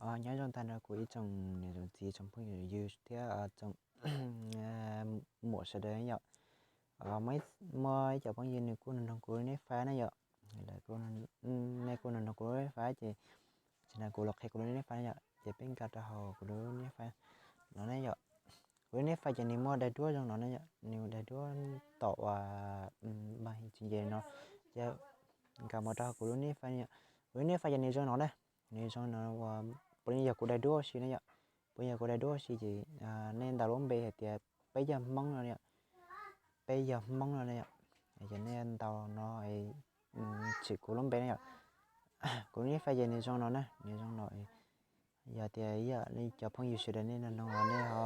Nyob zoo tag nrho kuv ib tsoom niam tsoom txiv tsoom phooj ywg thiab tsoom muam sawv daws yom. Muaj ib cov phooj ywg nws kuj nug nug kuv lub nick Face na yom. Nej kuj nug nug kuv lub nick Face ces tsis na kuv los qhia kuv lub nick Face na yom, ces peb nkag rau hauv kuv lub nick Face no ne yom. Kuv lub nick Face ces nws muaj daim duab zoo no ne yom, nws daim duab tom uas npaj tsis nce no, ces nkag mus rau hauv kuv lub nick Face yom. Kuv lub nick Face ces nws zoo no na, nws zoo no uas puav leej yog kuv daim duab si na yom. Puav leej yog kuv daim duab si ces nej ntaus lub npe hais tias peb yog Hmoob no yom, peb yog Hmoob no ne yom. Ces nej ntaus no tsim kuv lub npe na yom. Kuv lub nick Face ces nws zoo no na, nws zoo no. Yog tias ib yam li cov phooj ywg sawv daws nej nug nug nej ho,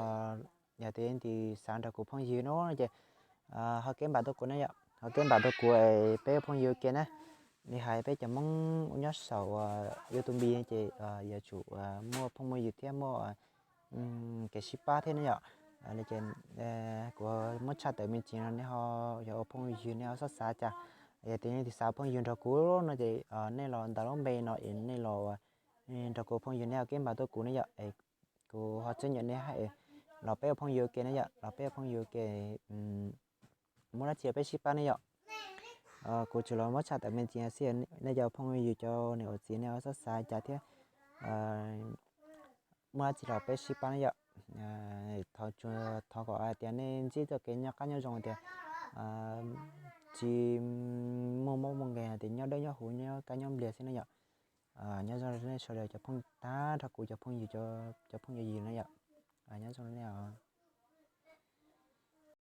yog tias leej twg xav nrog kuv phooj ywg no ces ho keb npam tuaj kuv na yom, ho keb npam tuaj kuv es peb ua phooj ywg ua ke na. Li hais peb cov Hmoob uas nyob saum uas YouTube ces yuav tsum muaj phooj muaj ywg thiab muaj kev sib pab thiab ne yom. Li ces kuv muab tshaj tawm me ntsis no nej ho yog ua phooj ywg nej ho xob xav cas. Yog tias nej twg xav phooj ywg nrog kuv no ces nej los ntaus lub npe no es nej los nrog kuv phooj ywg nej ho keb npam tuaj kuv ne yom. Kuv ho txwb nyam nej hais los peb ua phooj ywg ua ke ne yom, los peb ua phooj ywg ua ke, muaj dab tsi los peb sib pab ne yom. Kuv tsuas los muab tshaj tawm me ntsis xwb, nej cov phooj ywg cov niam cov txiv nej ho xob xav cas thiab, muaj dab tsi los peb sib pab ne yom. Thov kom hais tias nej ntsib txoj kev nyob qab nyob zoo tias tsis muaj mob muaj nkeeg tias nyob dawb nyob huv nyob kab nyob npliag xwb ne yom. Nyob zoo nej sawv daws cov phooj, tag nrho kuv cov phooj ywg, cov phooj ywg no yom. Nyob zoo nej os.